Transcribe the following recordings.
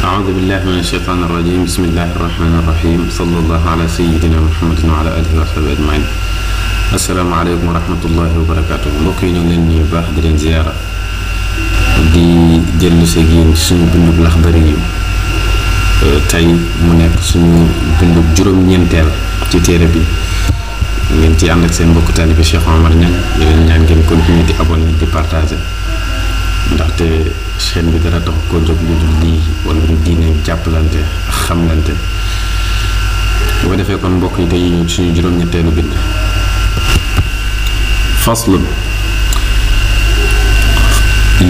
أعوذ بالله من الشيطان الرجيم بسم الله الرحمن الرحيم صلى الله على سيدنا محمد وعلى آله وصحبه أجمعين السلام عليكم ورحمة الله وبركاته mbokk yi ñu ngi leen nuyu baax di leen ziyaara di jëllu si yéen suñu bindub Laxdari yi tey mu nekk suñu bindub juróom-ñeenteel ci téere bi ngeen ci ànd ak seen mbokk taalibe Cheikh Omar Niang di leen ñaan ngeen continuer di abonné di partager ndaxte chaîne bi dara tax ko jóg lu dul lii wala lu diine jàppalante ak xamlante bu ko defee kon mbokk yi tey ñëw ci suñu juróom-ñetteelu bind faslu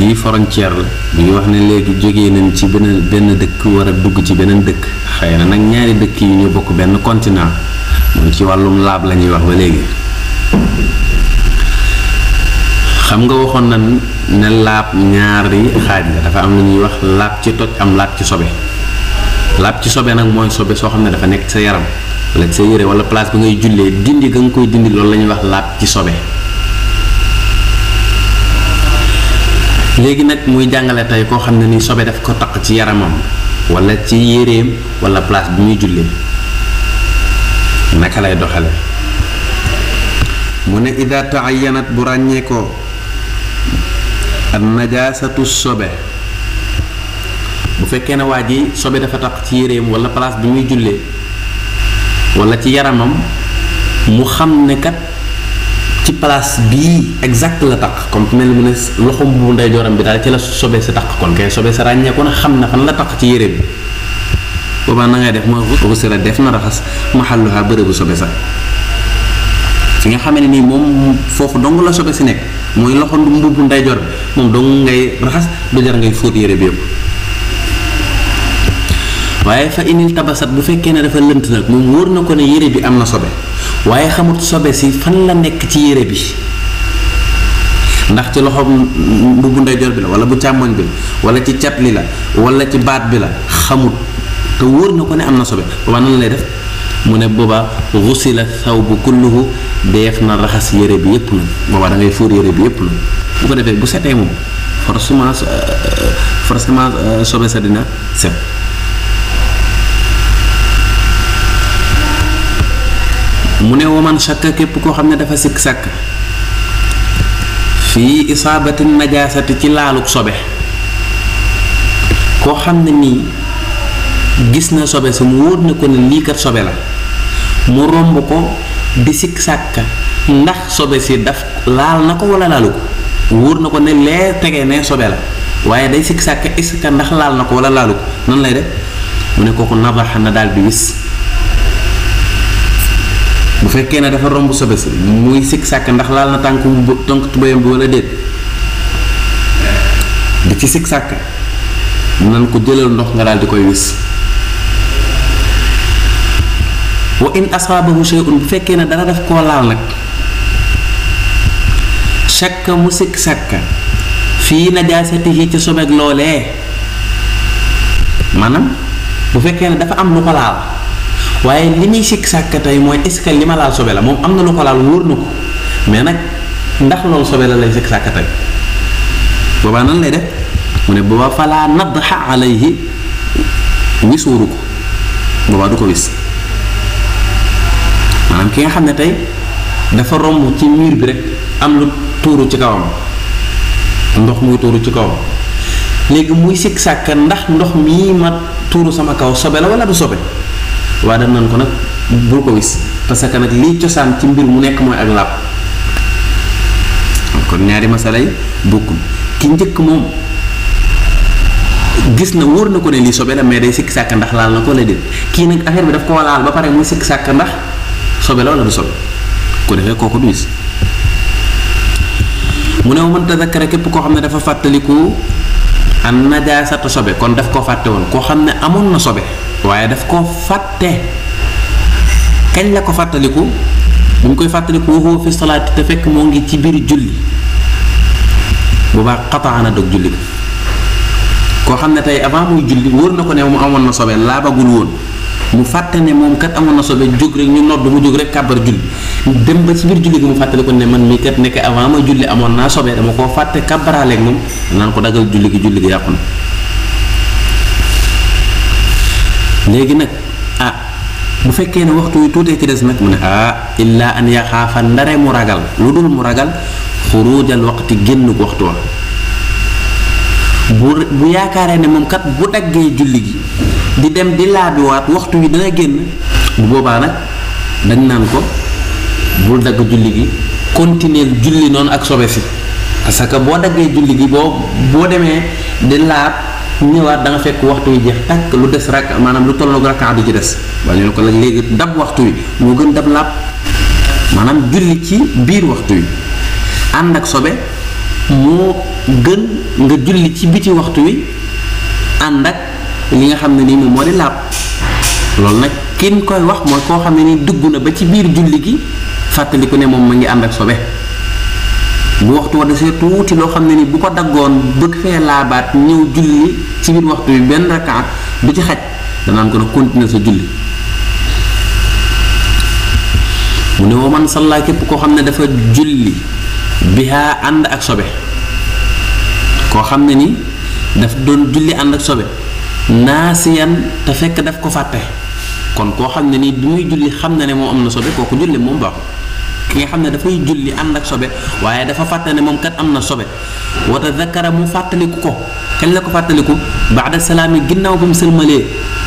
lii frontière la bi wax ne léegi jógee nañ ci benn dëkk war a dugg ci beneen dëkk xëy na nag ñaari dëkk yi ñu bokk benn continent moom ci wàllum laab la ñuy wax ba léegi xam nga waxoon na ne laab ñaari xaaj la dafa am lu ñuy wax laab ci toj am laab ci sobe laab ci sobe nag mooy sobe soo xam ne dafa nekk sa yaram wala sa yére wala place bi ngay jullee dindi ga nga koy dindi loolu la ñuy wax laab ci sobe léegi nag muy jàngale tey koo xam ne ni sobe daf ko taq ci yaramam wala ci yéreem wala place bi muy jullee naka lay doxale mu ne ida taayyanat bu ràññee ko an najaasatu sobe bu fekkee ne waa ji sobe dafa taq ci yéreem wala place bi muy jullee wala ci yaramam mu xam ne kat ci place bii exact la taq comme mel ni mu ne loxo bu ndeyjooram bi daal ci la sobe sa taq kon kay sobe sa ràññeeku na xam na fan la taq ci yére bi boobaa na ngay def mooy rusila def na raxas mahalluha bërëbu sobe sa fi nga xamee ne nii moom foofu dong la sobe si nekk mooy loxo mbubbu ndeyjoor bi moom dong ngay raxas du jar ngay fóot yére bi yëpp waaye fa inil tabasat bu fekkee ne dafa lënt nag moom wóor na ko ne yére bi am na sobe waaye xamut sobe si fan la nekk ci yére bi ndax ci loxo mbubbu ndeyjoor bi la wala bu càmmoñ bi la wala ci cat li la wala ci baat bi la xamut te wóor na ko ne am na sobe boobaa nan lay def mu ne boobaa xusila thawbu kulluhu def na raxas yére bi yépp nag boobaa da ngay fóor yére bi yépp nag bu ko defee bu setee moom forcément sobe sa dina set mu ne waman shakka képp koo xam ne dafa sikk sàkk fii isaabati najaasati ci laaluk sobe koo xam ne nii gis na sobe sa mu wóor na ko ne lii kat sobe la mu romb ko di sikk sàkk ndax sobe si daf laal na ko wala laalu ko wóor na ko ne lee tege ne sobe la waaye day sikk sàkk est-ce que ndax laal na ko wala laalu ko nan lay def mu ne kooku nadaxa na daal di wis bu fekkee ne dafa romb sobe si muy sikk sàkk ndax laal na tànk tubéyam bi wala déet di ci sikk sàkk nan ko jëlal ndox nga daal di koy wis wa in asaabahu shay'un bu fekkee ne dara def koo laal nag shakka mu sikk sàkk fii najaasatihi ci sobeek loolee maanaam bu fekkee ne dafa am lu ko laal waaye li muy sikk sàkk tey mooy est-ce que li ma laal sobe la moom am na lu ko laal wóor na ko mais nag ndax loolu sobe la lay sikk sàkk tey boobaa nan lay def mu ne boobaa falaa nadxa alayhi wis wóoru ko boobaa du ko wis maanaam ki nga xam ne tey dafa romb ci mur bi rek am lu tuuru ci kawam ndox muy tuuru ci kawam léegi muy sikk sàkk ndax ndox mii ma tuuru sama kaw sobe la wala du sobe waa dem nan ko nag bul ko wis parce que nag lii cosaan ci mbir mu nekk mooy ak laab kon ñaari masala yi bokkul ki njëkk moom gis na wóor na ko ne lii sobe la mais day sikk sàkk ndax laal na ko la déet kii nag affaire bi daf ko laal ba pare muy sikk sàkk ndax sobe la wala du sobe ko defee kooku du wis mu ne man tazakkara képp koo xam ne dafa fàttaliku an najaasata sobe kon daf koo fàtte woon koo xam ne amoon na sobe waaye daf koo fàtte kañ la ko fàttaliku bu ñu koy fàttaliku waxoo fi salaati te fekk moo ngi ci biir julli boobaa xataa na dog julli ko koo xam ne tey avant muy julli wóor na ko ne mu amoon na sobe laabagul woon mu fàtte ne moom kat amoon na sobe jóg rek ñu nodd mu jóg rek kàbbar julli dem ba ci biir julli gi mu fàttali ko ne man mii kat nekk avant ma julli amoon naa sobe dama koo fàtte kàbbaraaleeg moom naan ko dagal julli gi yàqu na léegi nag bu fekkee ne waxtu wi tuutee ci des nag mu ne illa an yaxaafa ndare mu ragal lu dul mu ragal xurujal waqti génn ko waxtu wa bu yaakaaree ne moom kat bu daggee julli gi di dem di laabiwaat waxtu wi dana génn bu boobaa nag dañ naan ko bul dagg julli gi continuer julli noonu ak sobe si parce que boo daggee julli gi boo demee di laab ñëwaat da nga fekk waxtu wi jeex tàkk lu des rak maanaam lu tolloog rakkaa du ci des waaye ñu ne ko la léegi dab waxtu wi moo gën dab laab maanaam julli ci biir waxtu wi ànd ak sobe moo gën nga julli ci biti waxtu wi ànd ak li nga xam ne nii moom moo di laab loolu nag kin koy wax mooy koo xam ne nii dugg na ba ci biir julli gi fàttaliku ne moom ma ngi ànd ak sobe bu waxtu wa desee tuuti loo xam ne ni bu ko daggoon bëgg fee laabaat ñëw julli ci biir waxtu wi benn rakaat du ci xaj danaan ko nag continuer sa julli mu ne wa man salla képp koo xam ne dafa julli bihaa ànd ak sobe koo xam ne ni daf doon julli ànd ak sobe naasiyan te fekk daf ko fàtte kon koo xam ne nii bi muy julli xam na ne moom am na sobe kooku julli moom baaxul ki nga xam ne dafay julli ànd ak sobe waaye dafa fàtte ne moom kat am na sobe wa tadhakkara mu fàttaliku ko kañ la ko fàttaliku ba'da salaami ginnaaw ba mu sëlmalee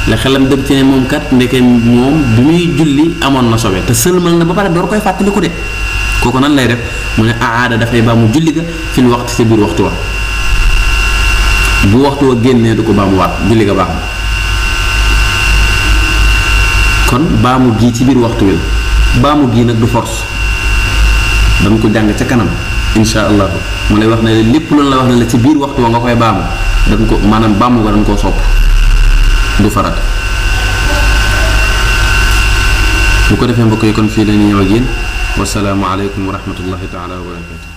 la xelam dem ci ne moom kat ndeke moom bi muy julli amoon na sobe te sëlmal na ba pare door koy fàttaliku de kooku nan lay def mu ne aada dafay baamu julli ga fil waxtu ci biir waxtu wa bu waxtu wa génnee du ko baamu waat julli ga baax na kon baamu gii ci biir waxtu wi la baamu gii nag du force dama ko jàng ca kanam insha allah mu lay wax ne lépp loolu la wax ne la ci biir waxtu wa nga koy baamu dañ ko maanaam baamu ko dañ koo sopp du farat bu ko defee mbokk yi kon fii la ñu ñëw ak yéen wasalaamu aleykum wa rahmatullahi taala wa barakatu